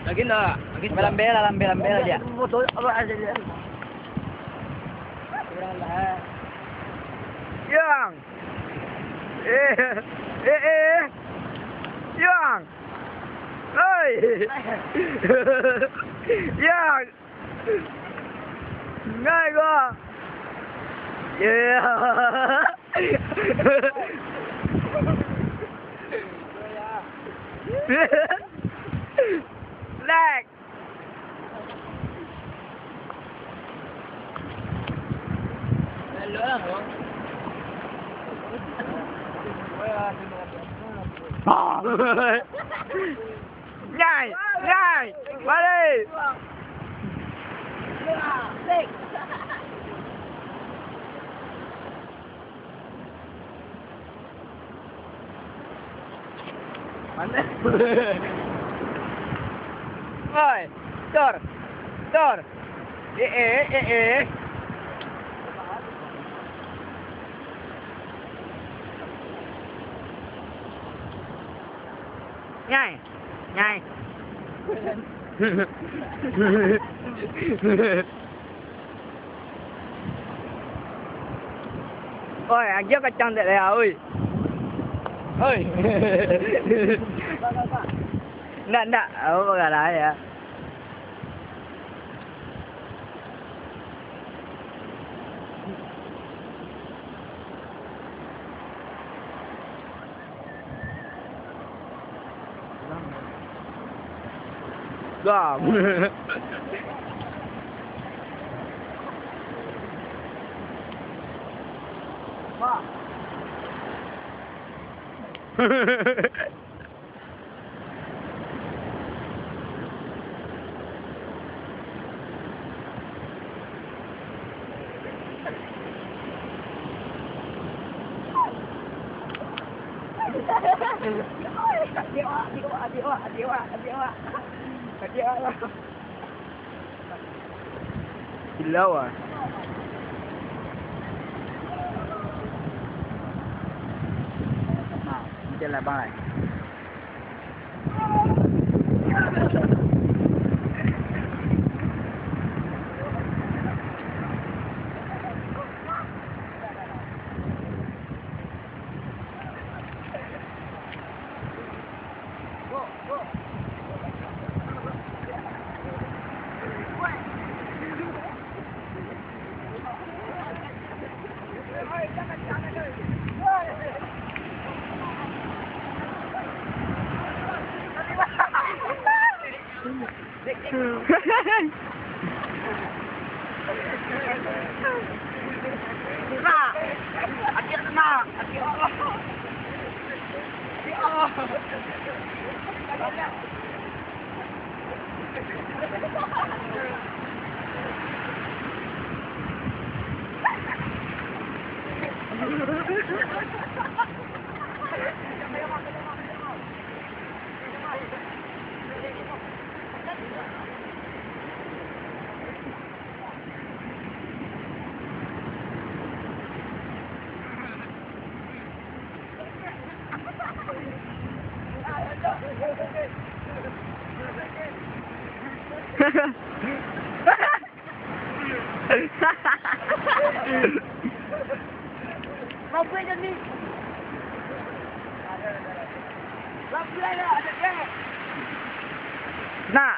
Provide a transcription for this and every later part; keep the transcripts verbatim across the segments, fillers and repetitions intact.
Lagi ndak? Lagi ndak? Lambe lah, lambe, lambe lah, Diak. Yang. Eh, eh, eh. Yang. Oi. Yang. Ngai gua. Yeah. Black. Nyai, nyai, balik. Mana? Oi, Tor, Tor. Eh, eh, eh, eh. Nyai, nyai. Oi, agiah kacang dek lai, oi. Oi. Ndak, ndak. Apa bagala ya? Dah. Gila, wah. Nah, macam lah, bang, lai. Nah.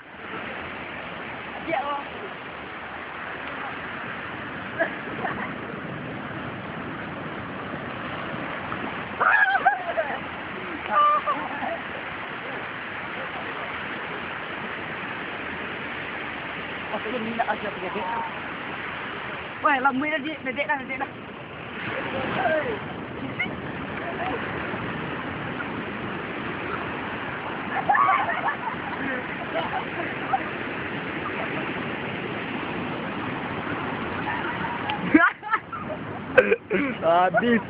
Weh, lambuik lah, Dik. Medek lah, medek lah. Habis.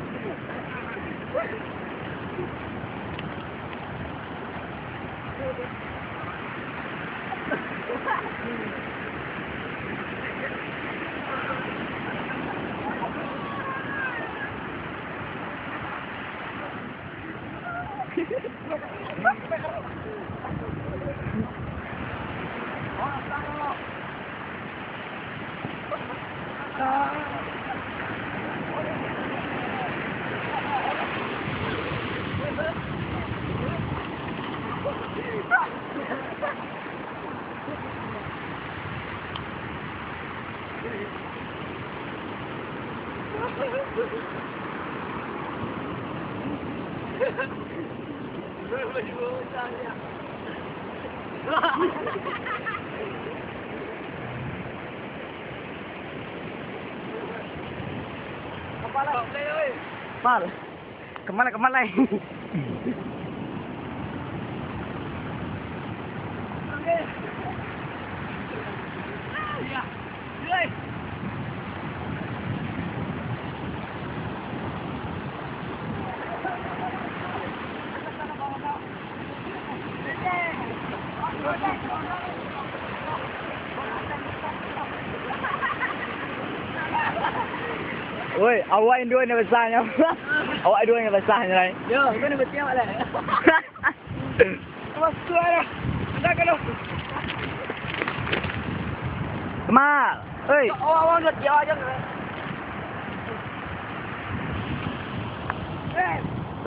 Pal. Kemana, kemana? Woi, awak induan nan basahnyo. Awak induan nan basahnyo, lai. Yo, kau nak bertiap lah. Masuk lah. Anda kalau Mal. Oi. Awak-awak nak tiap aja. Eh.